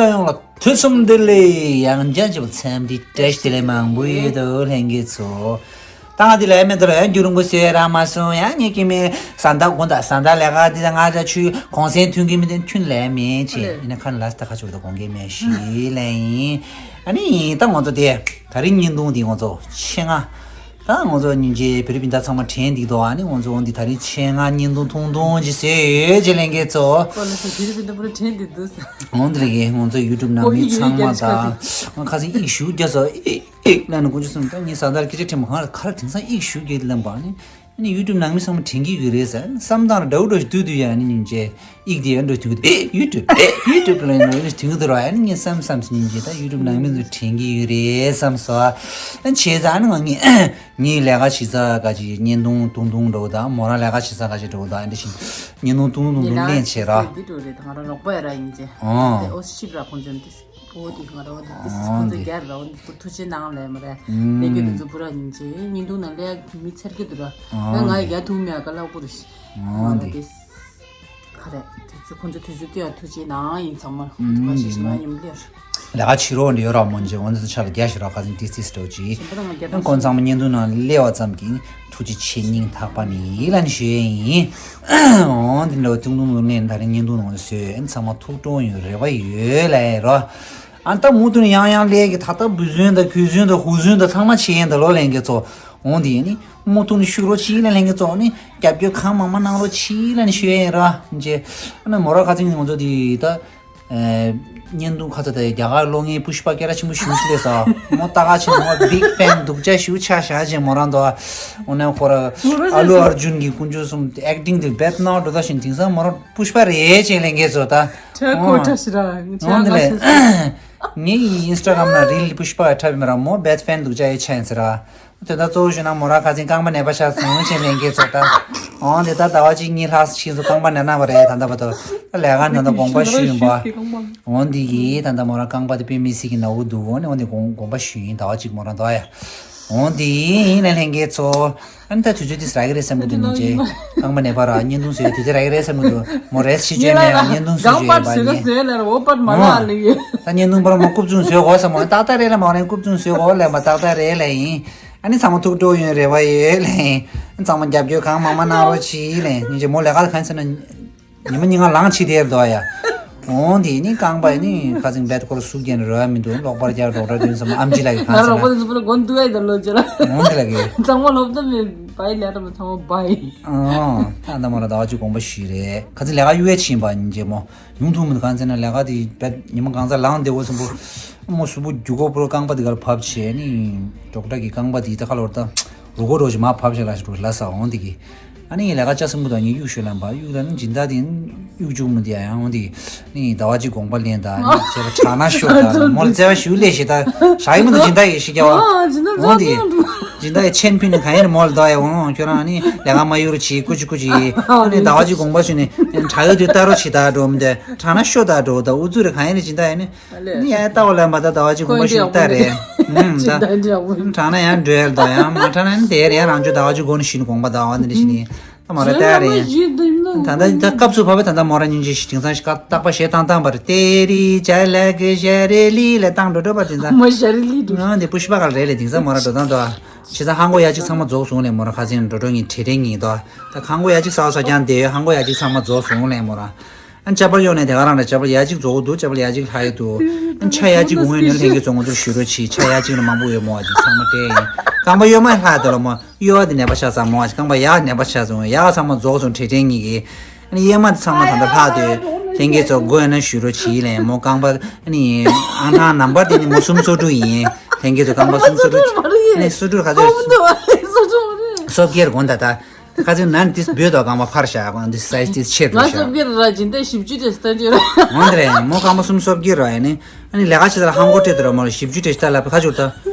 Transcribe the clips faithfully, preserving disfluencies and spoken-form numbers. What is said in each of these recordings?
ཡོངས་ལ་དུས་གསུམ་བདེ་ལེགས། ཡང་བསྐྱར་ཅིག་འཚམས་འདྲི་བཀྲ་ཤིས་བདེ་ལེགས་མང་པོ་ཡོད་དོ་ལྷན་རྒྱས་ཚོ། ད་ང་འདི་ལ་མེད་དོ་ལ་ཡང་རྒྱུན་རིང་པོ་བཟོས་ར་མ་སོང་། ཡང་ངེད་ཀྱི་མི་བཟའ་ཟླ་དགོང་དག་བཟའ་ཟླ་ལས་ཀ་འདི་ད་ང་ད་ཆུ་གུང་སེང་ཐུན་གྱི་མི་དེ་ཐུན་ལས་མེད་ཅེས་ཡིན་ན་ཁ་ལ་ས་ད་ཁ་ཆུ་ད་དགོང་གི་མེད་ཞི་ལས་ཡིན། ཨ་ནི་ད་ང་ཚོ་དེ་ད་རིང་བརྙན་ཐུང་འདི་ང་ཚོ་ཆེད་མངགས། ད་ང་ཚོ་སྙིང་རྗེ་བེ་རི་པིན་ད་ཚང་མ་དྲན་འདི་དོ། ཨ་ནི་ང་ཚོ་འོང་འདི་ད་རིང་ཆེད་མངགས་བརྙན་ཐུང་ཐུང་ཐུང་ཅིག་བཟོས་ཡོད་ཅེས་ལེན་གེ་ཚོ། ཁོ་ལ་སོ་བེ་རི་པིན་ད་པུ་ར་དྲན་འདི་འདུག་ས། འོང་འདི་རེད་གེ་ང་ཚོ་ཡུ་ཊུབ་ནང་མི་ཚང་མ་ད་ང་ཁ་སང་ཡིག་ཞུ་རྒྱ་སོ་ཨིག་ཨིག་ལ་ནི་ཀུན་ཅི་སོང་ད་ངའི་བཟའ་ཟླར་སྐད་ཆ་དྲན་མ་གང་ལ་ཁ་ར་དེང་སང་ཡིག་ཞུ་རྒྱ་ལེན་པ་ནི། ཨ་ནི་ཡུ་ཊུབ་ནང་མི་ཚང་མ་དྲན་གི་ཡོད་རེད་ཟེར། བསམ་སྟངས་འདྲ་བོ་འདྲ་ཞིག་འདུག་འདུག་ཡ། ཨ་ནི་སྙིང་རྗེ་ཡིག་དེ་ཡང་འགྲོ་དུས་ཨེ་ཡུ་ཊུབ་ཨེ་ཡུ་ཊུབ་ལ་ཡང་འགྲོ་དུས་དུ་ར། ཨ་ནི་ངས་བསམ་བསམ་སྙིང་རྗེ་ད་ཡུ་ཊུབ་ནང་མི་ཚོ་དྲན་གི་ཡོད་རེད་བསམ་སོ། ཨ་ནི་བྱས་ཙང་ཨ་ནི་ང་ངས་ངའི་ལས་ཀ་བྱེད་ས་ག་ཅིག་བརྙན་ཐུང་ཐུང་ཐུང་འགྲོ་ད་མོ་རང་ལས་ཀ་བྱེད་ས་ག་ཅིག་འགྲོ་ད་ཨ་འདྲ་ཞིག་བརྙན་ཐུང་ཐུང་ཐུང་ཐུང་ལེན་བྱེད་ར། འདི་འགྲོ་རེད་ད་ང་རང་རོགས་པ་ཡ་ར་ཡིན་ཅེ། ཨོ། དེ་ཨོ་ཤིབ་ར་ཁོང་ཚོ་འདི། འོ་དེ་ག་ར་འོ་དེ་དེ་ཁོ་ཚོ་རྒྱ་ར་འོ་དེ་ཐུགས་རྗེ་གནང་ལས་མ་རེད། ལས་ཀྱི་དེ་ཚོ་བུ་ར་ཉིན་ཅེ་ཉིན་དུང་ན་ལས་མི་ཚར་གི་འདུག་ར། ང་ཡི་རྒྱ་ཐུག་མེད་ག་ལ་བུ་ར་ཤི། འོ་དེ་ག་རེད་དེ་ཚོ་ཁོ་ཚོ་དུས་ཚོད་དེ་ཡང་ཐུགས་རྗེ་གནང་ཡིན་ཚང་མ་ཐུགས་རྗེ་གནང་ཡིན་ལས། ལས་ཀ་བྱེད་རོགས་འདི་ཡོད་ར་མོ་ཉིན་ཅེ་འོ་དེ་ཚོ་ཆ་ལ་རྒྱ་ཤི་ར་ཁ་སང་ཏི་སི་སི་འགྲོ་ཅི། ཁོང་ཚང་མ་ཉིན་དུང་ན་ལས་བ་ཙམ་གྱིས། ཐུགས་རྗེ་ཆེ་སྙིང་ཐག་པ་ནས་ཡིད་ལ་ནི་ཞུ་ཡས་ཡིན། འོང་འདི་འདྲ་བ་ཏུང་ཏུང་ལུང་ནས་ད་རིང་བརྙན་ཐུང་ནང་བཟོས་ཚང་མ་ཐུགས་སྤྲོ་ཡོང་རེ་བ་ཡོད་ལ་ཡ་རོ། ཨ་ད་མུ་མཐུད་ནས་ཡང་ཡང་ལས་ཀྱི་ད་ལྟ་འབུ་ཟུན་དང་གོས་ཟུན་དང་ཧུ་ཟུན་དང་ཚང་མ་བྱེད་ཡས་འདི་ལོ་ལེན་གྱི་ཚོ། འོང་འདི་ཡིན་ནི་མུ་མཐུད་ནས་ཤུགས་རོ་ཆེ་ལ་ལེན་གྱི་ཚོ་ནི་རྒྱབ་སྐྱོར་གང་མང་མང་གནང་རོགས་ཆེ་ལ་ནི་ཞུ་ཡས་ཡིན་རོ། འཇེ་ཨ་ན་མོ་ར་ཁ་ཚིག་ནི་ང་ཚོ་འདི་ད། བརྙན་ཐུང་ཁ་ཚ་དེ་རྒྱ་གར་ལོ་ངའི་པུཤ་པ་སྐད་གྲགས་ཆེན་པོ་ཞུ་ཞིག་ལས་ས། མོ་ལྟ་ག་ཆེན་མོ་བིག་ཕན་སྡུག་ཅག་ཞུ་ཆ་ཤ་ཅེ་མོ་རང་དོ། འོ་ན་ཁོ་ར་ཨ་ལུ་ཨར་ཇུན་གྱི་ཀུན་སྤྱོད་གསུམ་ཨེག་ཊིང་དེ་བེད་ནོ་འགྲོ་ད་བཞིན་དེང་སང་མོ་རང་པུཤ་པ་རེད་ཅེ་ལེན་གེ་ཚོ་ད། ཁྲ་ཁོ་ཁྲ་ཤི་ར་ངི་ཆ་ང་ལས་ངའི་ཨིན་སི་ཊ་གྷ་རམ་ན་རིལ་པུཤ་པ་འཁྲབ་མི་ར་མོ་བེད་ཕན་སྡུག་ཅག་ཡོད་ཆ་ཡིན་ཟེར་ར། དེ་ལྟར་གཙོ་བོ་ཞུ་ན་མོ་རང་ཁ་སང་རྐང་པ་ནད་པ་ཆགས་སོང་ཅེས་ལེན་གྱི་ཚོད་ལྟ། འོང་དེ་ལྟར་ཟླ་བ་གཅིག་གཉིས་ལྷག་ཕྱིན་སོང་རྐང་པ་ནད་ན་བ་རེད་ད་ལྟ་བར་དུ། ད་ལས་ཀ་ད་ལྟ་དགོངས་པ་ཞུས་ཡིན་པ། འོང་འདི་གིས་ད་ལྟ་མོ་རང་རྐང་པ་དེ་དཔེ་མི་སྲིད་ཀྱི་ན་འུ་འདུག་འོང་ནས་འོང་དེ་དགོངས་དགོངས་པ་ཞུས་ཡིན་ཟླ་བ་གཅིག་མོ་རང་འདུག་ཨ་ཡ། འོང་འདི་ཡིན་ལས་ལེན་གྱི་ཚོ། ཨ་ནི་ད་དུས་ཚོད་དེ་རག་གི་རེད་བསམ་གི་འདུག་སྙིང་རྗེ། རྐང་པ་ནད་པ་ར་བརྙན་ཐུང་བཟོས་དུས་ཚོད་རག་གི་རེད་བསམ་གི་འདུག་མོ་རེས་ཤི་བཅོས་མེད་ཡང་བརྙན་ཐུང་བཟོས་བཅོས་ཡིན་པ་ནི། ད་བརྙན་ཐུང་པར་མོ་རྐུབ་བཙུགས་བཟོས་གོ་བསམ་མོ་ཏག་ཏག་རེད་ལ་མ་རེད་རྐུབ་བཙུགས་བཟོས་གོ་ལས་མ་ཏག་ཏག་རེད་ལས་ཡིན། ཨ་ནི་ཚང་མ་ཐུགས་སྤྲོ་ཡོང་རེ་བ་ཡོད་ལས། ཚང་མ་རྒྱབ་སྐྱོར་གང་མང་མང་གནང་རོགས་གྱིས་ལས། སྙིང་རྗེ་མོ་ལས་ཀ་གང་ཟེར་ན། ཉི་མ་ཉིན་ལང་ཆི་དེར་འདུག་ཡ། འོང་དེ་ནི་རྐང་པ་ནི་ཁ་ཚིག་བེད་སྐོར་སུག་རྒྱན་རོ་ཡ་མི་འདུག་ལོག་པར་རྒྱག་རོགས་ར་དུས་ཙམ་ཨམ་ཆི་ལ་གི་ཁང་ང་ཚ་རོགས་པ་ན། དེ་ཚོ་པོ་ལ་མགོ་འདུག་ཨེ་ད་ལོ་ཅི་ལ། འོང་དེ་ལ་གི། ཚང་མ་སློབ་གྲྭ་མི་བའི་ལས་ར་མ་ཚང་མ་བའི། ཨོ། ད་ད་མོ་ར་ཟླ་བ་གཅིག་དགོངས་པ་ཞུས་རེད་ཁ་ཚིག་ལས་ཀ་གཡུག་ཡ་ཕྱིན་པ་ཉིན་རྗེ་མོ། ཡོང་ཐུབ་མི་འདུག་གང་ཟེར་ན་ལས་ཀ་དེ་བེད་ཉི་མ་གང་ཚ་ལངས་བསྡད་འོ་གསུམ་པོ། མོ་གཟུགས་པོ་རྒྱུག་གོ་པོ་རྐང་པ་དེ་གར་བབས་བྱས་ནི། ཌོག་ཊར་གི་རྐང་པ་དེ་ད་ཁ་ལོར་ད། རུ་གོ་རོ་ཞིག་མ་བབས་བྱས་ལ་ཞིག་རུ་ལ་ས་འོང་དེ་གི། ཨ་ནི་ལས་ཀ་ལྕགས་སྲིན་པོ་དང་ངས་གཡུག་ཞུ་ལན་པ་གཡུག་ད་ནི་སྦྱིན་བདག་དེ་གཡུག་བཅུག་མི་དེ་ཡང་འོང་དེ་གི། ནི་ཟླ་བ་གཅིག་དགོངས་པ་ལེན་དང་ནི་བྱས་པ་དྲག་ན་ཤོར་དང་མོ་ལ་བརྩེ་བ་ཞུ་ལས་ཞེ་ད་ཞག་ཡིན་མི་འདུག་སྦྱིན་བདག་ཡིན་ཞིག་རྒྱ་བ། འོང་དེ་གི། སྦྱིན་བདག་ཡི་ཆེན་ཕི་ནི་ག་ཡིན་མོ་ལ་ཟླ་བ་ཡ་འོང་ཁྱོད་རང་ནི་ལས་ཀ་མ་གཡུག་རུ་བྱེད་ཀུ་ཅི་ཀུ་ཅི་ཡི། ནི་ཟླ་བ་གཅིག་དགོངས་པ་ཞུ་ནི་དྲག་ཡོད་དུས་ལྟ་རོགས་བྱེད་ད་འགྲོ་མི་འདུག་དྲག་ན་ཤོར་ད་འགྲོ་ད་འུ་ཚུགས་རེ་ག་ཡིན་ནི་སྦྱིན་བདག་ཡིན་ནི། ནི་ཡང་ལྟ་བ་ལ་མ་ལྟ་ཟླ་བ་གཅིག་དགོངས་པ་ཞུ་ལྟ་རེད། ཨུམ་ད། དྲག་ན་ཡང་འགྲོ་ཡ་ལ་དོ་ཡང་མ་དྲག་ན་ནི་དེ་ཡར་ཡང་རང་ཆོས་ཟླ་བ་གཅིག་དགོངས་ནི་ཞུ་ནི་དགོངས་པ་ཟླ་བ་འདི་འདྲ་ཞུ་ནི། ད་མ་ར་ལྟ་ཡ་རེད། ད་ལྟ་ད་སྐབས་སུ་བབས་པ་ད་ལྟ་མོ་ར་སྙིང་རྗེ་ཞིག་དེང་སང་ཞིག་རྟག་པ་ཞེ་ཐང་ཐང་པར་ཏེ་རི་ཇ་ལ་གི་ཞ་རེ་ལི་ལ་བཏང་འགྲོ་འགྲོ་པ་དེང་སང་། མོ་ཞ་རེ་ལི་འགྲོ། ང་འདི་པུ་ཤི་པ་ག་ལ་རེད་ལ་དེང་སང་མོ་ར་འགྲོ་སྟངས་དོ། ཞེ་ས་ཧང་གོ་ཡ་གཅིག་ཚང་མ་རྫོགས་སོང་ལས་མོ་ར་ཁ་ཚན་འགྲོ་འགྲོ་ངི་ཁྲེ་ཁྲེ་ངི་དོ། ད་ཧང་གོ་ཡ་གཅིག་ས་བ་ས་ཀྱང་དེ་ཧང་གོ་ཡ་གཅིག་ཚང་མ་རྫོགས་སོང་ལས་མོ་ར། ཨ་ཅ་པར་ཡོང་ནས་དེ་ག་རང་ལ་ཅ་པར་ཡ་གཅིག་རྫོགས་འདུག་ཅ་པར་ཡ་གཅིག་ལྷག་ཡོད་འདུག་ཨ་ཆ་ཡ་གཅིག་གུང་ངོས་ནས་ལྷན་རྒྱས་ཚོ་ང་ཚོར་ཞུ་རོགས་གྱིས་ཆ་ཡ་གཅིག་ལ་མང་པོ་ཡོད་མོ་བ་ཅིག་ཚང་མ་སྤྲད་ཡིན། རྐང་པ་གཡོན་མ་ལྷག་དེ་ལ་མོ་གཡོ་བ་དེ་ནད་པ་ཆགས་ཚར་མོ་བ་ཅིག་རྐང་པ་ཡ་ནད་པ་ཆགས་སོང་ཡ་ཚང་མ་རྫོགས་སོང་ཁྲེ་ཁྲེ་གཉིས་ཀྱིས། ཨ་ནི་གཡོན་མ་དེ་ཚང་མ་ད་ལྟ་ལྷག་དུས་ལྷན་རྒྱས་ཚོ་དགོས་ན་ཞུ་རོགས་གྱིས་ལན་མོ་རྐང་པ་ཨ་ནི་ཨང་གྲངས་ནམ་བར་དེ་ནི་མོ་སུམ་སོ་དྲུག་ཡིན་ལྷན་རྒྱས་ཚོ་རྐང་པ་སུམ་སོ་དྲུག་ཨ་ནི་སོ་དྲུག་ག་ཚོད་སོ་བརྒྱད་དགོངས་ད་ད། ཁ་ཚིག་ནང་འདི་འབོད་དོ་རྐང་པ་ཕར་བཞག་ཁོང་འདི་སའི་ཛི་འདི་ཆེ་འགྲོ་ང་ཤག་སོབ་གེ་ར་སྦྱིན་བདག་བཞི་བཅུ་དེ་སྟན་ཅི་ར། འོན་ཏེ་རེད་མོ་རྐང་པ་གསུམ་སོབ་གེ་ར་ཡ་ནི། ཨ་ནི་ལས་ཀ་བྱེད་དུས་ལ་ཧང་གོ་སྤྲད་དུས་ར་མོ་ལ་བཞི་བཅུ་སྤྲད་ཤི་ད་ལབ་ཁ་ཆུར་ད།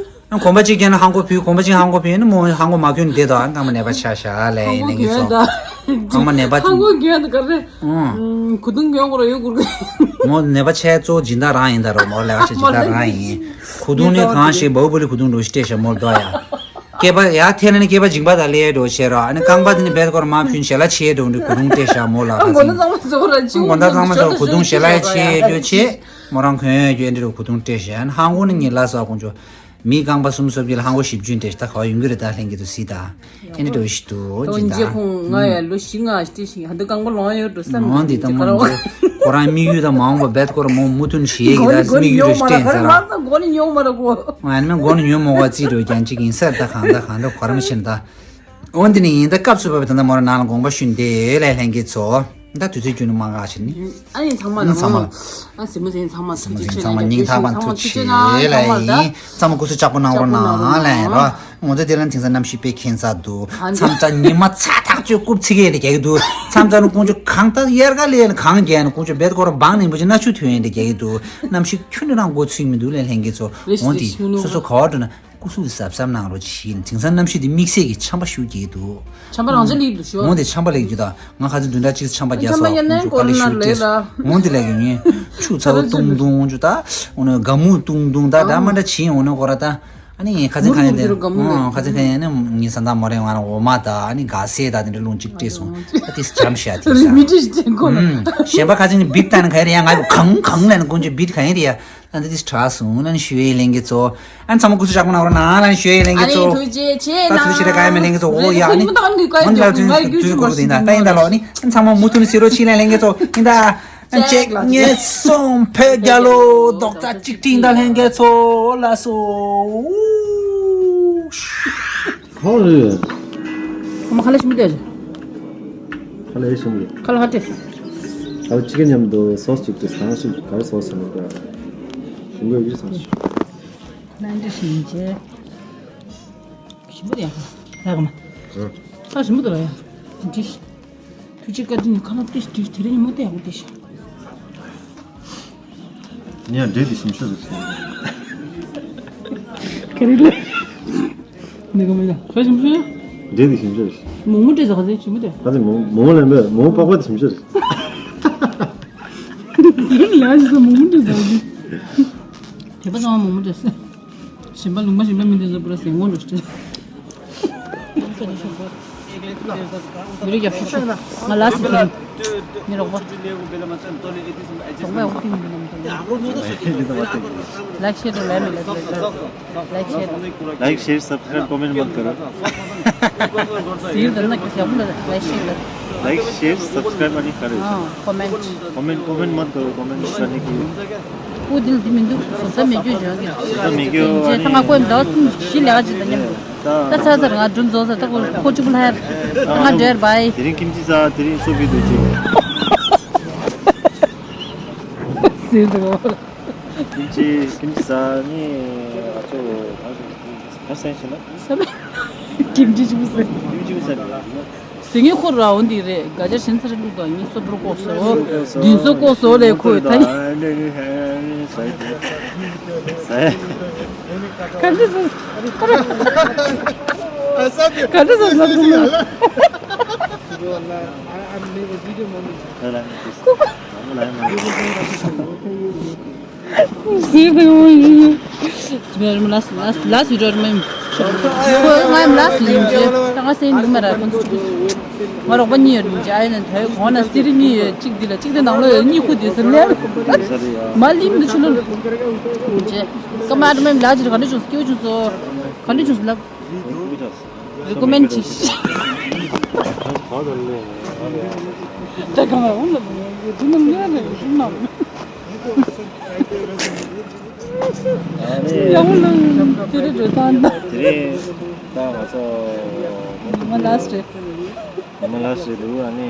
ཨ་གོམ་པ་གཅིག་བརྒྱབ་ན་ཧང་གོ་ཕུལ་གོམ་པ་གཅིག་ཧང་གོ་ཕུལ་ནི་མོ་ཧང་གོ་མ་ཁྱོན་བསྡད་དོ་ཨ་རྐང་པ་ནད་པ་ཆགས་ཤག་ལས་ཡིན་ནི་ངེས་སོ། རྐང་པ་ནད་པ་ཧང་གོ་གྱོན་ད་ག་རེ། ཨང་། གུ་དུང་གྱོན་དགོས་ར་ཡོད་དགོས་ར། མོ་ནད་པ་ཆགས་གཙོ་བོ་སྦྱིན་བདག་རང་ཡིན་ད་ར་མོ་ལས་ཀ་བྱེད་སྦྱིན་བདག་རང་ཡིན། གུ་དུང་ནི་གང་ཞིག་བའུ་བ་ལི་གུ་དུང་འགྲོ་ཞིག་སྤྲད་ཤག་མོ་ལ་དོ་ཡ། སྐེད་པ་ཡར་འཐེན་ནས་སྐེད་པ་མཇིང་པ་དང་ལས་འགྲོ་བྱེད་རོགས། ཨ་ནི་རྐང་པ་དེ་ནི་རྦད་ཁོར་མ་ཕུན་ཞལ་ལག་ཕྱེ་འགྲོ་འདི་གོས་ཐུང་སྤྲད་བཞག་མོ་ལ་ཁ་སང་། མགོ་ཟླ་ཚང་མ་ཟོག་ར་ཅིག་མགོ་ཟླ་ཚང་མ་ཟོག་གོས་ཐུང་ཞལ་ལག་ཕྱེ་འགྲོ་བྱེད། མོ་རང་གོན་རྒྱུ་ཨེ་འདྲ་རུ་གོས་ཐུང་སྤྲད་བཞག་ཧང་གོ་ནི་ཉི་ལ་སོགས་ཀུན་ཆོ། མི་རྐང་པ་གསུམ་སོབ་ཀྱི་ལ་ཧང་གོ་ཞིབ་རྒྱུན་སྤྲད་ད་ག་བ་ཡོང་གི་རེད་ད་ལྷན་གྱི་དུ་སི་ད། ཨེ་ནི་འགྲོ་ཞིག་ཏུ་ད་ཅི་འོན་ད། ཅེ་ཁོང་ང་ཡ་ལོ་བཞི་ལྔ་ཞིག་སྤྲད་ཤིང་ཧ་འདི་རྐང་པ་ལོང་ཡོད་འགྲོ་བསམ་འོན་འདི་ད་མང་པོ་ཁོ་རང་དམིགས་ཡུལ་ད་མ་འོངས་པ་རྦད་ཁོ་རང་མོ་མུ་མཐུད་བྱེད་ཀྱི་ད་དམིགས་ཡུལ་རེ་སྤྲད་ཟེར་ར། མགོ་ནི་ཉོ་མ་ར་གོ། ང་ནི་མགོ་ནི་ཉོན་མོ་བ་རྩིས་འགྲོ་ཀྱང་ཅིག་ཡིན་སར་ད་གང་ད་གང་ད་གོ་ར་མི་ཤེས་ད། འོན་ཏེ་ནི་ཡིན་ད་སྐབས་སུ་བབས་པའི་ད་ལྟ་མོ་རང་ནང་ལ་དགོངས་པ་ཞུས་འདི་ལས་ལྷན་རྒྱས་ཚོ། ད་དུས་ཚོད་རྒྱུན་ནི་མ་འགག་ཕྱིར་ནི། ཨ་ནི་ཚང་མ་ཨ་ནི་ཚང་མ་ལ། ཨ་ཟིན་མོ་ཟིན་ཚང་མ་ཟིན་ཚང་མ་སྙིང་ཐག་པ་ཐུགས་ཆེ་ལ་ཡིན། ཚང་མ་སྐུ་གཟུགས་ལྕགས་པོ་གནང་རོགས་གནང་ལ་ཡིན་རོ། ང་ཚོ་དེ་ལ་དེང་སང་གནམ་གཤིས་དཔེ་ཁྱད་མཚར་འདུག་མཚམས་མཚམས་ཉི་མ་ཚ་ཐག་ཆོད་རྐུབ་ཚིག་གེ་ལ་རྒྱག་གི་འདུག་མཚམས་མཚམས་ནི་དཀོན་མཆོག་གང་ལྟར་དབྱར་ཁ་ལས་ནི་གང་རྒྱག་ནི་དཀོན་མཆོག་རྦད་ཁོ་རང་འབངས་རིན་པོ་ཆེ་མནའ་ཆུ་ཐོན་ཡིན་ལ་རྒྱག་གི་འདུག་གནམ་གཤིས་ཁྱོན་ནས་རང་མགོ་ཚོད་མི་འདུག་ལས་ལྷན་རྒྱས་ཚོ། འོན་ཏེ་སོ་སོ་ག་བ་འགྲོ་ན། སྐུ་གཟུགས་གཟབ་གཟབ་གནང་རོགས་གྱིས། དེང་སང་གནམ་གཤིས་འདི་དམིགས་བསལ་གྱི་ཆམ་པ་ཤུགས་རྒྱག་གི་འདུག་ཆམ་པ་རང་ཅག་སླེབས་འདུག་ཤོག་འོན་ཏེ་ཆམ་པ་སླེབས་རྒྱུ་དང་ང་ཁ་ཚོ་བདུན་ཕྲག་གཅིག་ཆམ་པ་རྒྱག་སོགས་ཆམ་པ་ཡིན་ན་ཀོ་རོ་ན་ལས་ལ། འོན་ཏེ་ལས་ཀྱི་ངས་ཆུ་ཚ་བོ་བཏུང་བཏུང་འོང་རྒྱུ་ད། འོ་ན་སྒ་སྨུག་བཏུང་བཏུང་ད་འདྲ་མ་འདྲ་བྱེད་འོང་ན་ཁོ་ར་ད། ཨ་ནི་ངས་ཁ་ཚིག་ཁ་ཡིན་ཏེ་ཁ་ཚིག་ཁ་ཡིན་ནི་ངའི་ས་མདའ་མོ་རེ་ང་རང་འོ་མ་ད་ཨ་ནི་ག་སེ་ད་དེ་འདྲ་རླུང་གཅིག་སྤྲད་སོང་ད་དེ་འཇམ་ཤ་དེ་ས་མི་འདྲ་ཞིག་དྲན་གོ་ན། གཞན་པ་ཁ་ཚིག་ནི་བིད་ད་ནི་ག་རེ་ཡ་ང་གང་གང་ལ་ནི་ཀུན་གྱི་བིད་ག་ཡིན་རེ་ཡ། ཨ་འདི་དྲག་སོང་ལན་ཞུ་ཡས་ལེན་གྱི་ཚོ། ཨ་ཚང་མ་སྐུ་གཟུགས་ཅག་པོ་གནང་རོགས་གནང་ལན་ཞུ་ཡས་ལེན་གྱི་ཚོ། ཨ་ནི་ཐུགས་རྗེ་ཆེ་ད་ཐུགས་རྗེ་ཆེ་རེ་ག་ཡ་མེད་ལེན་གྱི་ཚོ། འོ་ཡ་ཨ་ནི་མུ་མཐའ་ནི་བཀའ་འོན་ལ་འདུག་ཐུགས་ཁོ་ཐུགས་ཡིན་ད་ད་ཡིན་ད་ལོ་ཨ་ནི་ཨ་ཚང་མ་མུ་མཐུད་ནས་ཟེར་རོགས་ཆི་ལན་ལེན་གྱི་ཚོ་ཡིན་ད། ཨ་ཅེག་ངན་སོང་བོད་རྒྱལ་ལོ་རྡོག་རྩ་གཅིག་སྒྲིལ་ད་ལྷན་རྒྱས་ཚོ་ལ་སོ། ཧོ་རེད། ཁོ་མ་ཁ་ལ་ཞིམ་པོ་བསྡད། ཁ་ལ་ཞིམ་པོ། ཁ་ལ་ཧ་ཏེ། ཁ་ལ་ཅི་ག་མཉམ་དུ་སོ་སི་ཅིག་ཏུ་སང་ཞིམ་ག་རེ་སོ་སི་ཞིམ་པོ་དགོས། ཞིམ་པོ་ཡོད་ཀྱི་སང་ཞིམ། ལན་འདྲི་ཞིམ་རྗེ། ཞིམ་པོ་རེད་ཡ། ཡ་ག་མ། ཁ་ཞིམ་པོ་འདུག་ལ་ཡ། འདྲི། ཐུགས་རྗེ་བཀའ་དྲིན་ཁ་ལག་ཏིས་ཏིས་དེ་རིང་ཉིན་མོ་ཏེ་ཡག་པོ་ཏིས། ཉིན་འབྲས་དེ་ཞིམ་ཤོས་རེད། ག་རེ་ལ། ནི་ག་མེད་ལ་ཁ་ཞིམ་ཤོས། འབྲས་དེ་ཞིམ་ཤོས་རེད། མོག་མོག་འབྲས་ཟ་ག་ཚད་ཞིམ་པོ་ཏེ། ཁ་ཚད་མོག་མོག་མོག་ལན་པས་མོག་མོག་པགས་པ་དེ་ཞིམ་ཤོས་རེད། ལ་ཞིག་ས་མོག་མོག་འབྲས་ཟ་ག་ཚད། དེ་པ་ཚང་མ་མོག་མོག་འབྲས་ཟ། ཞིམ་པ་ལུང་པ་ཞིམ་པ་མི་འདི་ཚོ་པུ་ར་ཟེ་ངོ་འགྲོ་ཤི། མི་རིགས་ཡག་ཤོས་ཤོས། ང་ལ་སི་ཁྱེར། མི་རོགས་པ། རོགས་པ་ཡག་པོ་ཐིང་མི་ནམ་དང་། ལའིག་ཤེར་དང་ལའིག་མི་ལ་ལའིག་ཤེར། Like, share, subscribe, comment मत करो। ཟིན་དང་ན་གི་ཡག་པོ་ལ་ལའིག་ཤེར་ལ། Like, share, subscribe अनि करो। ཨ། comment। Comment, comment मत करो, comment करने की। ཨུ་དིལ་དི་མི་འདུག་སོ་ས་མེད་རྒྱུ་བྱུང་གི། སོ་ས་མེད་རྒྱུ་ཨ་ནི། ད་ང་ཀོ་ཡམ་ཟླ་བ་གསུམ་བཞི་ལས་ཀ་ཅིག་དང་མཉམ་དུ། ད་ཚར་ཚར་ང་སྒྲུང་རྫོགས་ཚར་ད་ཁོ་ཁོ་གཅིག་པུ་ལྷ་ཡར། ད་ང་འདྲེར་བའི། དེ་རིང་ཁྱིམ་གཅིག་ཚར་དེ་རིང་སོ་བི་འདུག་ཅིག་ཟིན་འདུག་ཁྱིམ་གཅིག་ཁྱིམ་གཅིག་ཚར་ནི་ང་ཚོ་ག་རེ་སེམས་ཤེས་ན། ཁྱིམ་གཅིག་གཅིག་པུ་ཟིན། ཁྱིམ་གཅིག་པུ་ཚར་ནི། ཟིང་ངེ་ཁོ་ར་འོ་འདི་རེད། ག་ཅར་ཞིན་ཚར་ལུག་དང་ཉིན་སོ་བྲོ་ཀོག་སོ། བདུན་སོ་ཀོག་སོ་ལས་ཁོས་ད་ཡིན། ག་འདྲ་སོ། ག་འདྲ་སོ་ལབ་དགོས་མོད། ཟིག་དེ་ཡོང་ཡིན། ལ་ལ་ལ་ལ་ཡིན་ར་མིན། ཁོ་ང་ལ་ཡིན་རྗེས་ད་ང་སེམས་འདུག་མ་ར་ཁོ་ཚོ་ཅིག་ང་རོགས་པ་གཉིས་ཡོད་རིན་རྗེས་ཨ་ཡེ་ནས་དོའི་གོང་ན་སི་རི་གཉིས་ཡོད་གཅིག་འདི་ལ་གཅིག་དེ་ནང་ལོ་ཡོད་གཉིས་ཁུ་དེ་ཟེར་ལེར་མ་ལིམ་དུ་ཆུ་ལོ། རིན་རྗེས་ཀ་མ་ར་མིན་ལ་ཅིག་ག་འདྲ་བྱུང་སོ་སྐྱེ་བོ་བྱུང་སོ་ག་འདྲ་བྱུང་སོ་ལབ། རེ་ཀོ་མེན་ཅིག་ད་གང་ལ་འོང་ལ་འདི་ནམ་ལས་ལ་རིན་མ། ཡང་ལ་དེ་རེ་འགྲོ་སྟངས་ད། དེ་རེ་ད་ང་ཚོ་ཉི་མ་ལ་སི་རེད། ཉི་མ་ལ་སི་རེད་འདུག་ཨ་ནི།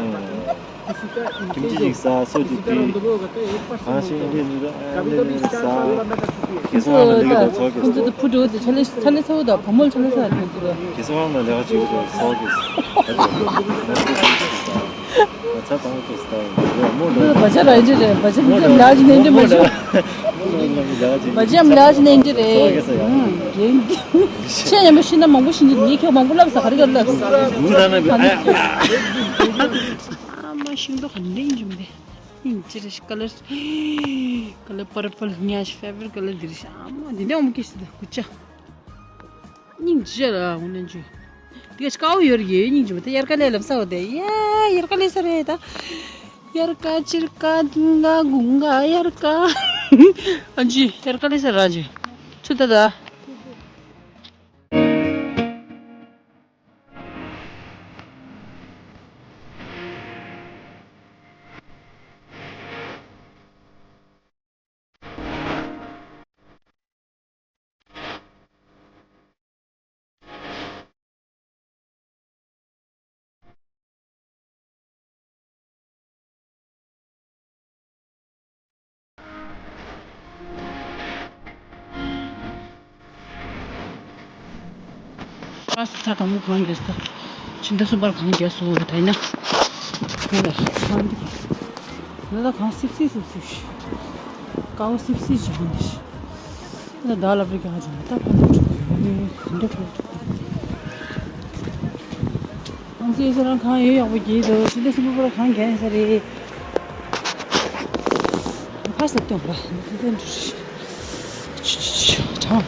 ཁྱིམ་གཅིག་ཅིག་ཟ་སོ་གཅིག་པི། གང་ཞིག་འདི་འདི་ཨ་ནི་ཟ། གེ་སོང་ཨ་མ་ལེགས་དང་ཚོགས་ཀྱི། ཁོང་ཚོ་ཕུ་འགྲོ་དེ་ཆ་ལེ་ཆ་ལེ་ཚ་བོ་དང་བུ་མོ་ཆ་ལེ་ཚ་ཁོང་ཚོ། གེ་སོང་ཨ་མ་ལེགས་ཅིག་ཚོགས་ཀྱི། ཚ་དང་དུ་ས་མོ་འདྲ། བ་ཆ་ར་ཡིན་རེད། བ་ཆ་མི་ཚེ་ལ་ཅི་ནས་འདྲི་མ་ཤོད། བ་ཆ་མི་ལ་ཅི་ནས་འདྲི་རེད། ཁྱེད་ཉམས་པོ་ཤི་ན་མང་པོ་ཤི་ནི་ངས་ཁྱོད་མང་པོ་ལབ་ས་ག་རེ་ག་ལབ་ས། ཨ་མ་ཤིང་ཏོག་ག་འདྲ་ཡིན་འཇུམ་དེ། ཡིན་ཅི་རེད་ཤི་ཀ་ལར། ཀ་ལར་པར་པལ་ངའི་ཕེ་ཝ་རིཊ་ཀ་ལར་འདི་རེད་ཤི། ཨ་མ་འདི་ནས་འོང་གི་ཤི་ད་ཀུ་ཅ། སྙིང་རྗེ་ལ་འོ་ན་ཇུ། དེ་དཀའ་བོ་ཡོད་རེད་ཡོད་སྙིང་རྗེ་མ་དེ་དབྱར་ཁ་ལས་ལབ་ས་བ་དེ་ཡེ་དབྱར་ཁ་ལས་ས་རེད་ད། དབྱར་ཁ་ཕྱིར་ཁ་དུང་ཁ་དགུན་ཁ་དབྱར་ཁ། ཨ་ཇུ་དབྱར་ཁ་ལས་ས་ར་ཇུ། ཚུ་ད་ད། ཨ་ས་ཚ་དང་མོ་གང་རྒྱལ་ས། ཕྱི་ཟླ་གསུམ་པར་གང་རྒྱལ་སོང་བ་ད་ཡིན་ན། ཁོང་ལ་གང་འདི་གང་། ང་ལ་གང་སིབ་སིབ་སིབ་སིབ་ཤི། ཀའོ་སིབ་སིབ་བྱེད་ཀྱི་འདི་ཤི། ད་ཟླ་ལབ་རེ་ག་ཅང་ད་ཕན་ཐོགས་འགྲོ་གི་ཡོད་འདི་འགྲོ་གི་ཡོད། ང་ཚོའི་ས་རང་གང་ཡོད་ཡག་པོ་གྱིས་འདུག་ཕྱི་ཟླ་གསུམ་པར་གང་རྒྱལ་ས་རེད། ཕར་སླེབས་ཐོན་པ་འདི་ཚོ་ཐོན་འགྲོ་ཞིག་ཁྲང་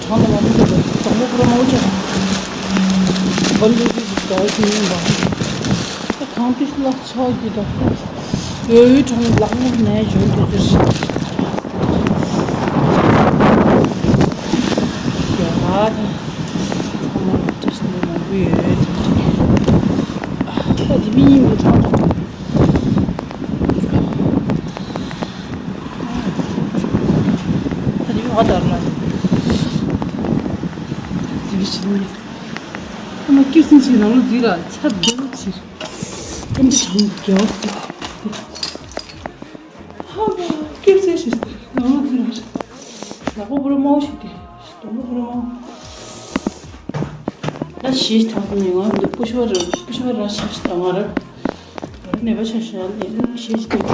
ཁྲང་ལ་མ་མི་འདུག་དང་པོ་ཁོ་རང་མ་འོ་ཅག་བན་ལུ་ཏི་ཞིག་དགའ་ཞིག་ཡིན་པ། ད་གང་ཏིས་ལག་ཆགས་ཀྱི་འདུག་ཡོད་ཡོད་གྲོང་ལག་ངོ་ནས་འཇོན་དུ་ཟེར་ཞིག་ཡ་ད་ཚང་མ་ཏིས་ནས་མང་པོ་ཡོད་ཚོད་ཅིག་ད་དེ་མི་ཡིན་པའི་གྲོང་དང་། ད་དེ་བ་དར་ལ། དེ་བཞིན་ཨ་མ་སྐྱིད་སྲིད་ཅིག་ནང་ལོ་འཛུལ་ལ་ཚར་འདུག་ཅིག་ཨ་འདི་བྱུང་རྒྱལ་བ་སྲིད། ཨ་མ་སྐྱིད་སྲིད་ཅིག་ནང་ལོ་འཛུལ་ལ། ལག་པ་པུ་ར་མའོ་ཞིག་སྟེ། དང་པོ་པུ་ར་མའོ། ད་ཞེས་ཐག་ཏུ་ནས་ང་འདི་པུ་ཤ་བ་ར་པུ་ཤ་བ་ར་ཞེས་ཐག་ང་ར། ནད་པ་ཆ་ཤ་ནས་ཞེས་ཐག་ཏུ་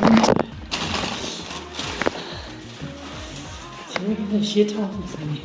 ནས། ཞེས་ཐག་ཏུ་ཟ་ནས།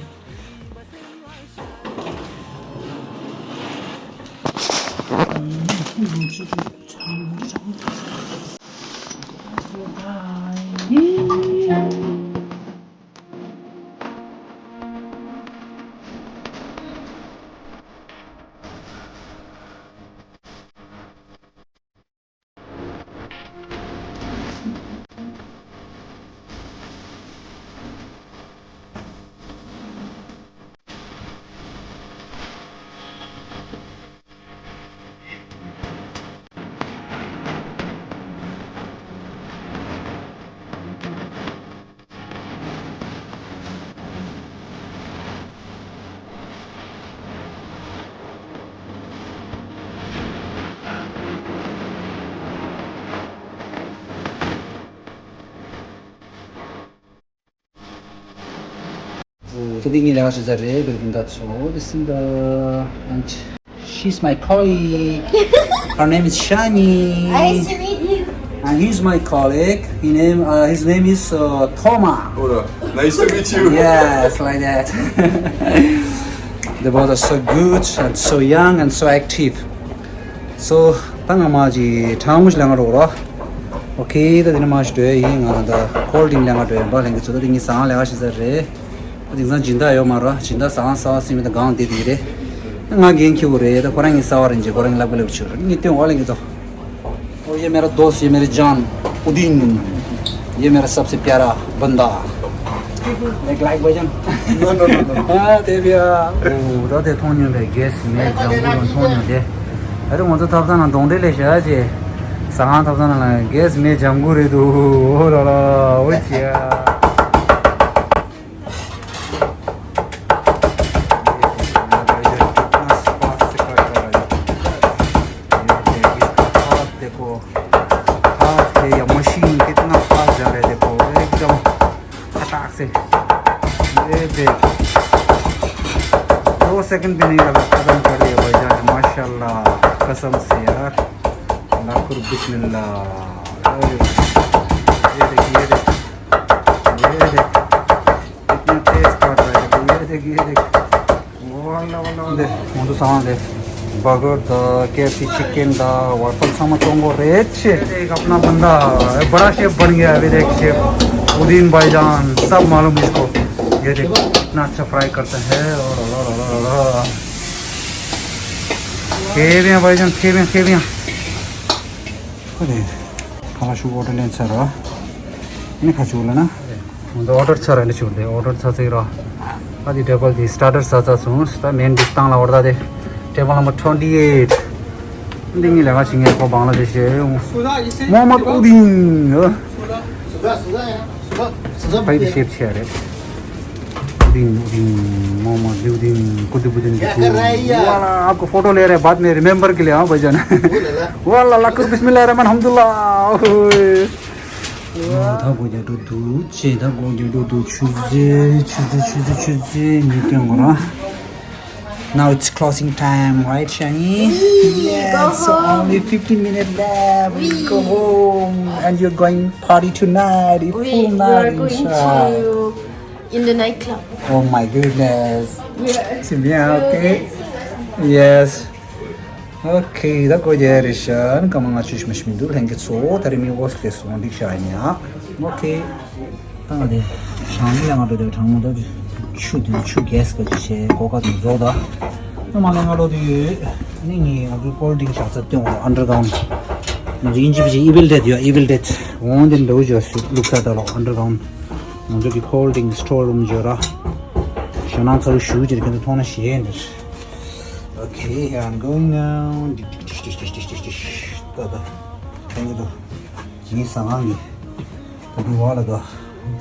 So, this is Linda. And she's my colleague. Her name is Shani. Nice to meet you. And he's my colleague. His name, uh, his name is uh, Thomas. Hola. Nice to meet you. Yes, like that. They both are so good and so young and so active. So, ད་ང་མ་ཅི་ཁྲང་མུ་ལ་ང་རོ་རོ། Okay, ད་དེ་ནས་མ་ཞིག་འགྲོ་ཡིན་ང་ད་ཀོལ་ཌིང་ལ་ང་འགྲོ་ཡིན་པ་ལེན་གི་ཚོད་ད་དེ་ངའི་ཟ་ཁང་ལས་ཀ་བྱེད་ས་རེད། ད་དེང་སང་སྦྱིན་བདག་ཡོད་མ་རོ་སྦྱིན་བདག་ཟ་ཁང་གསར་པ་ཟིན་མི་ད་གང་བསྡད་དེ་རེད། ང་འགན་འཁྱེར་དགོས་རེད་ད་ཁོ་རང་ངའི་གསར་པ་རེད་ཅེ་ཁོ་རང་ངའི་ལབ་གི་ལབ་ཆུ་ངས་སྟོན་འོག་ལེན་གི་ཚོ། और ये मेरा दोस्त, ये मेरे जान, उदीन। ये मेरा सबसे प्यारा बंदा। एक लाइक बजन। No, no, no, no। हाँ, ते भी आ। ओ, ད་དེ་མཐོང་མྱོང་པའི་གེ་སི་མེ་ལྗང་གུ་རུ་མཐོང་མྱོང་དེ། ཨ་རི་ང་ཚོ་ཐབ་ཚང་ནང་གདོང་འདྲེ་ལས་བྱ་ཅེ། ཟ་ཁང་ཐབ་ཚང་ནང་ལ་གེ་སི་མེ་ལྗང་གུ་རེད་འདུག་ཨོ་ལ་ལ། ཨོ་ཅེ། ये देखिए, मेरा भाई जो है, कितना fast से काट रहा है। ये देखिए, इसका हाथ देखो, हाथ है या मशीन कितना फास्ट जा रहा है, देखो, एकदम फटाक से। ये देख, दो सेकंड भी नहीं लगा, खत्म कर दिया भाईजान, माशाल्लाह, कसम से यार, लाखों बिस्मिल्लाह। अरे, ये देख, ये देख, ये देख। इतना तेज काट रहा है, ये देख, ये देख। वाला, वाला, वाला। देख, मुझे सामान देख। बर्गर द, के एफ सी चिकन द, वाफल समझ को रेट से। एक अपना बंदा है, बड़ा शेफ बन गया अभी देख, शेफ उदीन भाईजान, सब मालूम इसको। ये देखो, इतना अच्छा फ्राई करता है। ओ ला ला ला ला ला ला। खेबियां भाईजान, खेबियां, खेबियां। अरे, खाना शुरू होटल लेन सर। नहीं खा चुका ना। ཨོ་ཌར་ཚར་ར་ལེ་ཆུ་ལེ། ཨོ་ཌར་ཚར་ཚེ་ར། ཨ་དེ་ཊེ་བལ་དེ་སི་ཊར་ཊར་ཚར་ཚར་སོང་། ད་མེན་ཌིཤ་བཏང་ལ་འོར་ད་དེ། ཊེ་བལ་ནམ་བར་ཊུ་ཝེན་ཊི་ཨེ་ཊི། འདི་ངའི་ལས་ཀ་བྱེད་མཁན་ཁོ་བང་ལ་དེ་ཤེས་ཡོང་། མོ་ཧམ་མད་ཨུ་དིན། ཕའི་དེ་ཤེབ་ཆེ་རེད། ཨུ་དིན་ཨུ་དིན། མོ་ཧམ་མད་ཨུ་དིན། ཀུ་དི་པུ་དིན། वाला आपको फोटो ले रहे हैं, बाद में रिमेम्बर के लिए। हाँ भाईजान। वाला लकुर बिस्मिल्लाह रहमान अल्हम्दुलिल्लाह। ད་སྒོ་རྒྱག་འགྲོ་འདུག་ཅེས་ད་སྒོ་རྒྱག་འགྲོ་འདུག་ཆུ་ཚོད་ཆུ་ཚོད་ཆུ་ཚོད་ཆུ་ཚོད་ཉིས་སྟོན་གོ་ར། Now it's closing time, right, Shani? Yes, only fifteen minutes left. We go home and you're going party tonight. It's full night, inshallah. In the nightclub. Oh my goodness. Yeah, okay. Yes. Okay, ད་སྒོ་རྒྱག་རེད་ཤག་ཨ་ནི་སྐར་མ་ལྔ་བཅུ་ཞིག་མ་ཞིག་མི་འདུག་ལྷན་རྒྱས་ཚོ། ད་རེས་མི་འོ་སི་ལེ་སོང་འགྲིག་ཤག་ཡིན་ཡ། Okay. ད་ང་དེ་གྲང་མོ་ལས་ང་འགྲོ་དེ་གྲང་མོ་ད་ཆུ་དེ་ཆུ་གེ་སི་ག་ཅིག་བྱས་སྒོ་ཁ་དེ་རྫོགས་ད། ད་མ་ལས་ང་འགྲོ་དེ་ཡོད། ཨ་ནི་ངས་ང་ཚོའི་ཀོལ་ཌི་རིང་ཤག་ས་སྟོན་འོང་ཨན་ཌར་གྷའུན་ཌི། ང་ཚོ་དབྱིན་ཇི་བྱས་ཨི་ཝིལ་ཌེད་ཡོད། ཨི་ཝིལ་ཌེད་འོང་དེ་འདྲ་བོ་བྱས་སུ་ལུག་ས་ད་ལོ་ཨན་ཌར་གྷའུན་ཌི། ང་ཚོ་གི་ཀོལ་ཌི་རིང་སི་ཊོར་རུམ་བརྗོད་ར། ཞེད་སྣང་ཚ་བོ་ཞུ་རྒྱུ་རེད། ཁྱེད་ཚོ་མཐོང་ན་ཞེད་འདིར། Okay, here I'm going now. ད་ད། ཐེངས་འདུག་ངའི་ཟ་ཁང་གི། ད་འདི་བ་ལ་ད།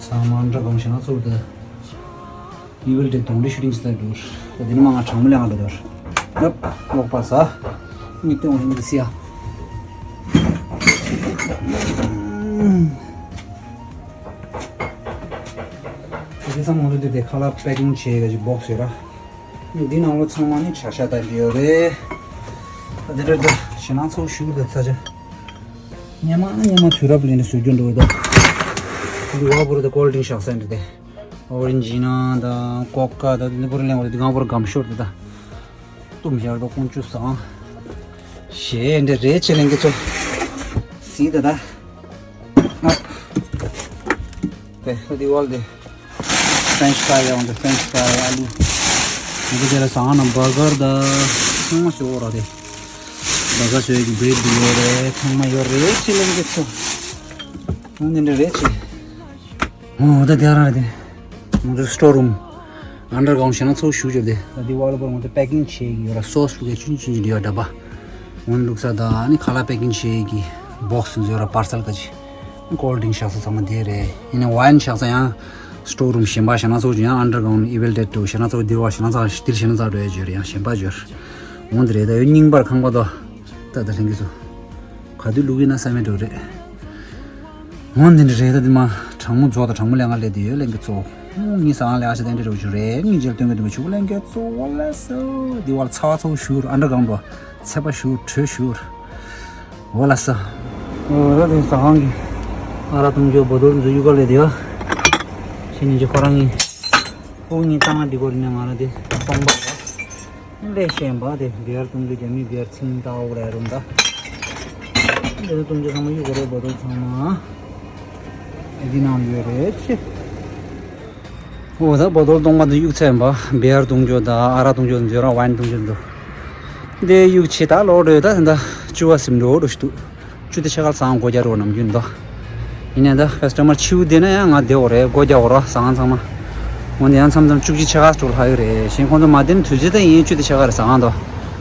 ཚང་མ་འདྲ་གང་ཞེད་སྣང་ཚ་བོ་ད། ཨི་ཝིལ་ཌེད་གདོང་འདྲེ་ཤུ་ཊིང་ཅིག་ད་འདུག་ད་འདི་ནི་མ་ང་གྲང་མོ་ལས་ང་འགྲོ་ད། ཡབ། ལོག་པ་ཟ། མིག་སྟོན་འོང་ཡིན་འདི་སི་ཡ། འདི་ཚང་མ་འདི་དེ་ཁ་ལག་པེ་ཀིང་བྱས་ཡོད་ཀྱི་བོག་སི་ཡོད་ར། འདི་ནང་ལོ་ཚང་མ་ནི་བྱ་ཤ་དང་འདི་ཡོད་རེད། ད་འདི་འདྲ་འདི་ཞེད་སྣང་ཚ་བོ་ཞུ་གི་འདུག་ཚ་ཆ། སྙན་མ་སྙན་མ་དུས་རབས་ལས་ནས་བཟོ་རྒྱུ་འགྲོ་གི་འདུག་འདི་བ་བུར་དང་ཀོལ་ཌི་རིང་ཤག་ས་འདི་དེ། ཨོ་རེན་ཇི་ན་དང་ཀོ་ཀ་དང་འདི་བུར་ལེན་འོ་དེ་གང་བུར་སྒམ་ཤོར་དེ་ད། གཏུམ་ཞར་དོ་ཀོང་ཅུ་སང་། ཞེས་འདི་རེད་ཆེ་ལེན་གི་ཚོ། སི་ད་ད། ཨ། དེ་ཧ་དི་ཝལ་དེ། ཕྲེན་ཆི་ཕ་རའི་ཡོང་དེ་ཕྲེན་ཆི་ཕ་རའི་ཨ་ལུ། འདི་དེ་ལ་ཟ་ཁང་ནང་བར་གར་ད། ཚང་མ་ཞོ་ར་དེ། བར་གར་ཞོ་ཡི་བྲེད་དེ་ཡོད་རེད། ཚང་མ་ཡོད་རེད་ཆེ་ལེན་གི་ཚོ། འདི་འདྲ་རེད་ཆེ། ཨོ་ད་དེ་རང་རེད་དེ། ང་ཚོ་སི་ཊོར་རུམ། ཨན་ཌར་གྷའུན་ཌི་ཞེད་སྣང་ཚ་བོ་ཞུ་རྒྱུ་དེ། ད་དེ་བ་ལ་བར་ང་ཚོ་པེ་ཀིང་བྱེད་ཀྱི་ཡོད་ར། སོ་སི་ལུག་གི་ཆུན་ཆུན་ཡོད་ར་ཌ་བ། འོན་ལུག་ས་དང་ཨ་ནི་ཁ་ལག་པེ་ཀིང་བྱེད་ཀྱི་བོག་སི་ཚོ་ཡོད་ར་པར་སལ་ག་ཅི། ཀོལ་ཌི་རིང་ཤག་ས་ཚང་མ་དེ་རེད། ཡིན་ནའི་ཝའིན་ཤག་ས་ཡང་སི་ཊོར་རུམ་གཞན་པ་ཞེད་སྣང་ཚ་བོ་ཅིག་ཡང་ཨན་ཌར་གྷའུན་ཌི་ཨི་ཝིལ་ཌེད་དུ་ཞེད་སྣང་ཚ་བོ་དེ་བ་ཞེད་སྣང་ཚ་སྟིལ་ཞེད་སྣང་ཚ་འགྲོ་ཡ་ཅིག་ཡོད་ར། ཡང་གཞན་པ་ཅིག་ཡོད་ར། འོན་དེ་རེད། ད་ཡོད་རྙིང་པར་ཁང་པ་དོ། ད་ད་ལྷན་རྒྱས་ཚོ། ག་དུས་ལུག་ཡིན་ན་བསམ་མེད་འགྲོ་རེད། འོ་འདི་འདྲ་རེད། ད་འདི་མ་གྲང་མོ་རྫོགས་དང་གྲང་མོ་ལས་ང་སླེབས་དེ་ཡོད་ལྷན་རྒྱས་ཚོ། ངའི་ཟ་ཁང་ལས་ཨ་ཤ་དེ་འདྲ་རུ་ཞུ་རེད། ངའི་རྗེས་སྟོན་གི་འདུག་མི་ཆུ་ལྷན་རྒྱས་ཚོ། འོ་ལ་སོ། འདི་བར་ཚ་བ་ཚ་བོ་ཞུ་རུ་ཨན་ཌར་གྷའུན་ཌི་བ། ཚད་པ་ཞུ་དྲོད་ཞུ་རུ། འོ་ལ་སོ། འོ་ད་འདི་ཟ་ཁང་གི་ཨ་རག་བཏུང་རྒྱུ་བོ་དོལ་འཛུལ་ཡུ་ག་ལས་དེ་ཡ། ཤེས་ཉིན་གྱི་ཁོ་རང་ངི་ཕོ་ངི་ཏང་ང་འདི་གོ་རི་ནས་ང་ར་དེ་སྟོང་པ་ལས་གཞན་པ་དེ་བེར་གཏོང་རྒྱུ་རྒྱ་མི་བེར་ཚིང་ཏའོ་རེད་རུང་ད། འདི་ནི་གཏོང་རྒྱུ་ཚང་མ་གཡུག་གོ་རེད་བོ་དོལ་ཚང་མ། ཨེ་འདི་ནང་ཡོད་རེད་ཆེ། འོ་ད་བོ་དོལ་སྟོང་པ་འདི་གཡུག་ཚད་ཡིན་པ། བེར་གཏོང་རྒྱུ་ད་ཨ་རག་གཏོང་རྒྱུ་འཛོལ་ར་ཝའིན་གཏོང་རྒྱུ་འདུག་འདི་གཡུག་ཆེ་ད་ལོག་འགྲོ་ད་ད་བཅུ་བ་སིམ་འགྲོ་འགྲོ་ཞིག་འདུག་བཅུ་དེ་ཕྱེད་ཀ་ལ་ཟ་ཁང་སྒོ་རྒྱག་རོགས་ནམ་རྒྱུན་དོ། ཡིན་ནའི་ད་ཀ་སི་ཊ་མར་ཕྱིའུ་བསྡད་ན་ཡང་ང་བསྡད་འོ་རེད། སྒོ་རྒྱག་འོ་ར་ཟ་ཁང་ཚང་མ། འོན་ཏེ་ཡང་མཚམས་མཚམས་བཅུ་གཅིག་ཕྱེད་ཀ་སྤྲོ་ལྷག་ཡོད་རེད། གཞན་ཁོང་ཚོ་མ་བསྡད་ན་དུས་ཚོད་ད་ཡིན་བཅུ་དེ་ཕྱེད་ཀ་རེད་ཟ་ཁང་དོ།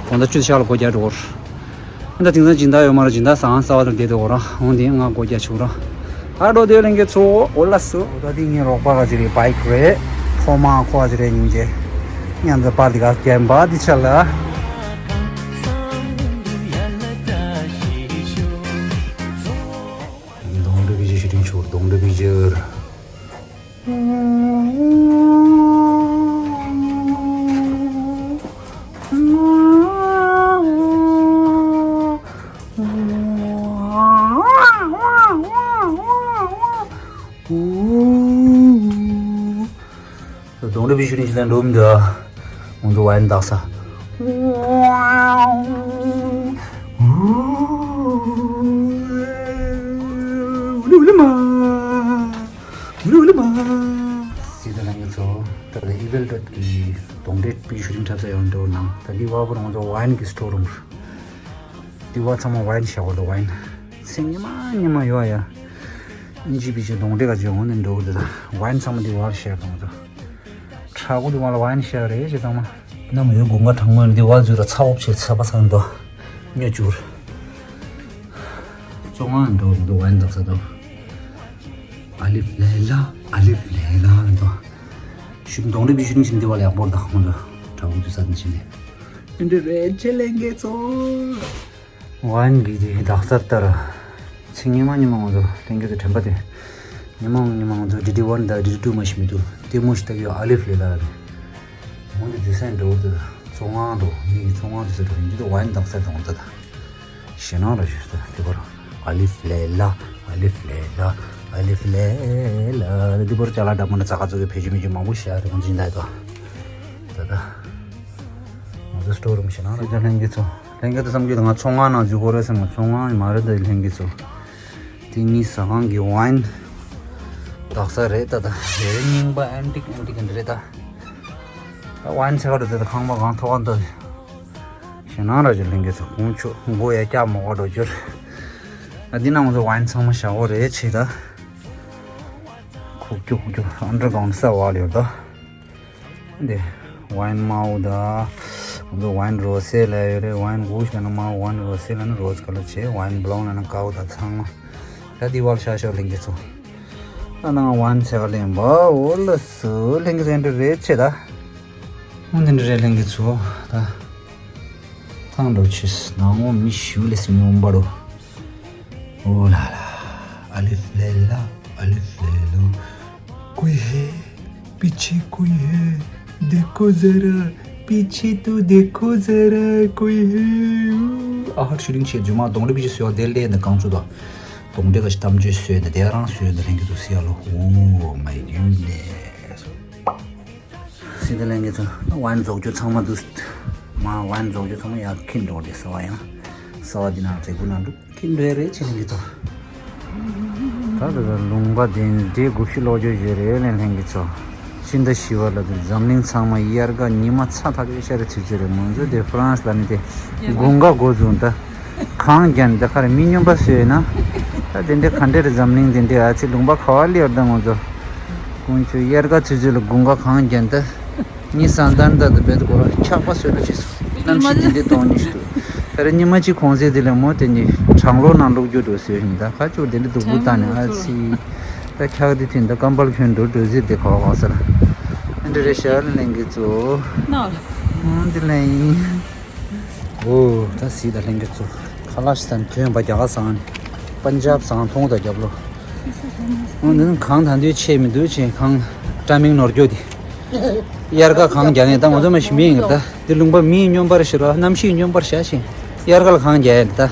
དགོང་དག་བཅུ་དེ་ཕྱེད་ཀ་ལ་སྒོ་རྒྱག་འགྲོ་འོ་ར། ཨ་ད་དེང་སང་སྦྱིན་བདག་ཡོད་མ་རེད། སྦྱིན་བདག་ཟ་ཁང་གསར་པ་དང་བསྡད་འདུག་འོ་ར། འོན་ཏེ་ང་སྒོ་རྒྱག་ཆོག་ར། ཨ་འགྲོ་འདོད་ལྷན་རྒྱས་ཚོ། འོ་ལ་སོ། ད་དེ་ངའི་རོགས་པ་ག་ཅི་རེད། བྷའིཀ་རེད། ཐོག་མ་ཁོ་ག་ཅི་རེད་སྙིང་རྗེ། མཉམ་དུ་པར་དེ་ག་རྒྱན་པ་དེ་ཆ་ལ། གདོང་འདྲེ་བི་ཇི་ཞུ་ཊིང་ཆོག་གདོང་འདྲེ་བི་ཇི། གདོང་འདྲེ་བི་ཞུ་ཊིང་ཞིག་ལ་འགྲོ་མི་འདུག་ང་ཚོ་ཝའིན་བཏགས་ས། ཨུ་ལི་ཨུ་ལི་མ། ཨུ་ལི་ཨུ་ལི་མ། སྲིད་དང་ལྷན་རྒྱས་ཚོ། ཨི་ཝེལ་ཏོད་ཀྱི་གདོན་འདྲེ་པི་ཤུ་ཊིང་འཁྲབ་ས་ཡོང་འདུག་ནང་། ད་འདི་བ་བོར་ང་ཚོ་ཝའིན་གྱི་སི་ཊོར་རུམ། འདི་བ་ཚང་མ་ཝའིན་བཞག་པ་འདུག་ཝའིན་ཚེ་ཉི་མ་ཉི་མ་ཡོད་ཡ། ཨིན་ཇི་པི་ཅི་གདོན་འདྲེ་ག་ཅིག་འོང་ནས་འདུག་འདི་ད་ཝའིན་ཚང་མ་འདི་བར་བཞག་འདུག་ང་ཚོ། ཁྲ་གུ་འདི་བ་ལ་ཝའིན་བཞག་རེད་ཅེ་ཚང་མ། ནམ་ཡོད་དགུན་ཁ་གྲང་མོ་འདི་བ་འཛུལ་ར་ཚ་འོབ་ཆེ་ཚ་པ་ཚང་འདུག་སྨྱོ་བཅུར། བཙོང་ང་འགྲོ་འདུག་ཝའིན་འདག་ས་དང་། ཨ་ལིབ་ལེ་ལ། ཨ་ལིབ་ལེ་ལ་འདུག་ཤུབ་གདོན་འདྲེ་པི་ཤུ་ཊིང་བྱེད་འདི་བ་ལ་ཡག་པོ་འདུག་ཁོང་ཚོ་དྲ་བོ་དུ་ས་དང་ཕྱིན་ནས། འདི་རེད་ཅེ་ལེན་གེ་ཚོ། ཝའིན་གྱི་འདི་འདག་ས་ལྟར། ཚེ་ཉི་མ་ཉི་མ་ང་ཚོ་ལེན་གེ་ཚོ་དྲན་པ་དེ། ཉི་མ་ཉི་མ་ང་ཚོ་ཌི་ཌི་ཝན་དང་ཌི་ཌི་ཊུ་མ་ཤི་མི་འདུག་ལྟད་མོ་ཞིག་ལྟ་གི་ཡོད། ཨ་ལིབ་ལེ་ལ་རེད། ཁོང་ཚོ་དུས་ཚོད་འགྲོ་འདུག་བཙོང་ང་འགྲོ་མི་གི་བཙོང་ང་དུས་ཚོད་འགྲོ་ཡིན་འདི་ཝའིན་འདག་ས་དང་ད། ཞེད་སྣང་ར་ཞུ་ས་འདི་བར། ཨ་ལིབ་ལེ་ལ། ཨ་ལིབ་ལེ་ལ། ཨ་ལིབ་ལེ་ལ། འདི་བར་ཅ་ལག་འདྲ་མི་འདྲ་ཙག་ཙོག་གི་བེད་སྤྱོད་མི་སྤྱོད་མང་པོ་བཞག་རེད་ཁོང་ཚོ་ཡིན་ད་དོ། ད་ད། ང་ཚོ་སི་ཊོར་རུམ་ཞེད་སྣང་ར་ད་ལྷན་རྒྱས་ཚོ། ལྷན་རྒྱས་ཚོ་བསམ་རྒྱུ་ད་ང་ཚོང་ཁང་ནང་འཛུལ་དགོས་རེད་བསམ་ང་ཚོང་ཁང་མ་རེད་ད་ལྷན་རྒྱས་ཚོ། དེ་གཉིས་ཟ་ཁང་གི་ཝའིན་འདག་ས་རེད་ད་ད། རེ་རེ་རྙིང་པ་ཨན་ཊིག་ཨན་ཊིག་འདི་རེད་ད། ད་ཝའིན་ཚེ་ག་རེད་ད་ད་ཁང་པ་གང་ཐོག་ག་འདུག་ཞེད་སྣང་ར་ཅིག་ལེན་གི་ཚོ་ཁོང་ཆུ་མགོ་ཡ་སྐྱག་མོ་ག་འགྲོ་རྒྱུར། ཨ་འདི་ན་ང་ཚོ་ཝའིན་ཚང་མ་བཞག་གོ་རེད་ཆེ་ད། ཁུག་ཀྱོ་ཁུག་ཀྱོ་ཨན་ཌར་གའུན་ཌི་ས་བ་ལ་ཡོད་ད། འདི་ཝའིན་དམར་པོ་ད། ང་ཚོ་ཝའིན་རོ་སེ་ལ་ཡོད་རེད། ཝའིན་གུ་ཤ་ན་དམར་པོ། ཝའིན་རོ་སེ་ལ་ན་རོ་སི་ཀ་ལར་བྱས། ཝའིན་བྷི་ལོང་ལ་ན་དཀར་པོ་ད་ཚང་མ། ད་འདི་བ་ལ་ཤ་ཤ་ལེན་གི་ཚོ། ད་ནང་ཝའིན་ཚེ་ག་ལེན་པ་འོ་ལ་སུ་ལེན་གི་ཚོ་འདི་རེད་ཆེ་ད། འོ་འདི་འདྲ་རེད་ལྷན་རྒྱས་ཚོ་ད། ཐང་འགྲོ་ཆེས་ནང་ངོ་མི་ཞུ་ལེ་སི་ཉོམ་པ་རོ། ཨོ་ལ་ལ། ཨ་ལིབ་ལེ་ལ། ཨ་ལིབ་ལེ་ལོ། ཀུའི་ཧེ། པི་ཆི་ཀུའི་ཧེ། देखो ज़रा पीछे तो देखो ज़रा कोई है। ཨ་ཧར་ཤུ་ལིང་ཆེ་ཇུ་མ་གདོན་འདྲེ་པི་ཆི་སོ་དེ་ལེ་ནི་གང་ཚུ་དོ། གདོན་འདྲེ་ག་ཤི་གཏམ་བརྗོད་སོ་ནི་དེ་རང་སོ་ནི་ལྷན་རྒྱས་ཚོ་སི་ཡ་ལོ། Oh my goodness། སི་ཏི་ལེན་གི་ཚོ་ཝན་རྫོགས་རྒྱུ་ཚང་མ་འདུག་མ་ཝན་རྫོགས་རྒྱུ་ཚང་མ་ཡར་འཁྱེར་འགྲོ་རེད་ས་བ་ཡང་། ས་བ་འདི་ནང་རེ་དགུ་ནང་འདུག་འཁྱེར་འགྲོ་རེད་ཆེ་ལེན་གི་ཚོ། ད་ད་ད་ལུང་པ་དེ་འདྲའི་དགུ་བཞི་ལོ་རྒྱུས་ཡོད་རེད་ལེན་ལྷན་གི་ཚོ། ཕྱི་ཟླ་བཞི་བ་ལ་དེ་འཛམ་གླིང་ཚང་མ་དབྱར་ཁ་ཉི་མ་ཚ་ཐག་ཆོད་ཤར་རེ་ཚུད་ཚུད་རེད། ང་ཚོ་དེ་ཧྥ་རན་སི་ལ་ནི་དེ་དགུན་ཁ་འགོ་བཟུང་ད། གངས་རྒྱན་འདི་ཁར་མི་སྨྱོན་པ་བཟོས་ན། ད་དེ་འདྲའི་ག་འདྲའི་རེད་འཛམ་གླིང་དེ་འདྲའི་ཨ་ཙི་ལུང་པ་ག་བ་སླེབས་ད་ང་ཚོ། དཀོན་མཆོག་དབྱར་ཁ་ཚུད་ཚུད་ལ་དགུན་ཁ་གངས་རྒྱན་ད། ཉི་སང་ད་ད་ད་བེད་གོ་ར་ཆག་པ་བཟོས་ལ་བྱེད་སོང་། གནམ་གཤིས་དེ་འདྲའི་གཏོང་ཉིད་ཞིག་འདུག་ད་རེས་ཉི་མ་གཅིག་གོང་ཚད་དེ་ལས་མོ་དེ་ནི་གྲང་གློག་ནང་བླུགས་རྒྱུ་འགྲོ་ཟེར་ཡིན་ད་ཁ་ཅུག་དེ་འདྲའི་སྡུག་པོ་བཏང་ནས་ཨ་ཙི། ད་འཁྱག་དེ་ཐིན་ད་ཀམ་པལ་གྱོན་འགྲོ་འགྲོ་ཟེར་དེ་ག་བ་ག་ས་ལ། ཨ་འདྲ་རེད་ཤག་ལ་ལེན་གི་ཚོ། ནོ། ཨ་འདི་ལེན་ཡིན། ཨོ་ད་སི་ད་ལྷན་རྒྱས་ཚོ། ཁ་ལག་ཞིག་ཟ་ནས་ཐོན་པ་རྒྱ་གར་ཟ་ནས། པན་ཇབ་ཟ་ནས་མཐོང་ད་རྒྱབ་ལོ། ཨོ་འདི་ནི་གངས་ད་འདུས་ཆེ་མི་འདུག་ཆེ་གངས་བཀྲ་མིང་ནོར་རྒྱུ་དེ། དབྱར་ཁ་གངས་རྒྱག་ངེས་ད་ང་ཚོ་མ་ཞིམ་པའི་ཡིན་གི་ད། འདི་ལུང་པ་མིའི་སྨྱོན་པར་ཤི་རོ་གནམ་གཤིས་སྨྱོན་པར་བྱ་ཞིང་། དབྱར་ཁ་ལ་གངས་རྒྱག་ཡ་འདི་ད།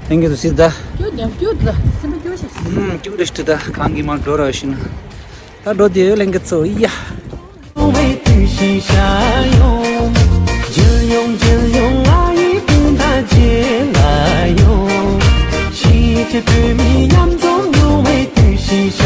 ལྷན་རྒྱས་ཚོ་སི་ད། ཀྱུ་ཀྱུ་ཀྱུ་ད་སེམས་པ་ཀྱུ་ཞིག་ཀྱུ་རེ་ཤི་ད་གངས་ཀྱི་མར་འགྲོ་ར་ཤི་ན། ད་འགྲོ་དེ་ལྷན་རྒྱས་ཚོ་ཡ། ཡོང་བའི་དུས་ཤིག་ཤར་ཡོང་། འཇིལ་ཡོང་འཇིལ་ཡོང་ང་ཡི་དུང་ད་རྗེས་ལ་ཡོང་། ཤིས་ཀྱི་དུས་མི་མཉམ་འཛོམས་ཡོང་བའི་དུས་ཤིག་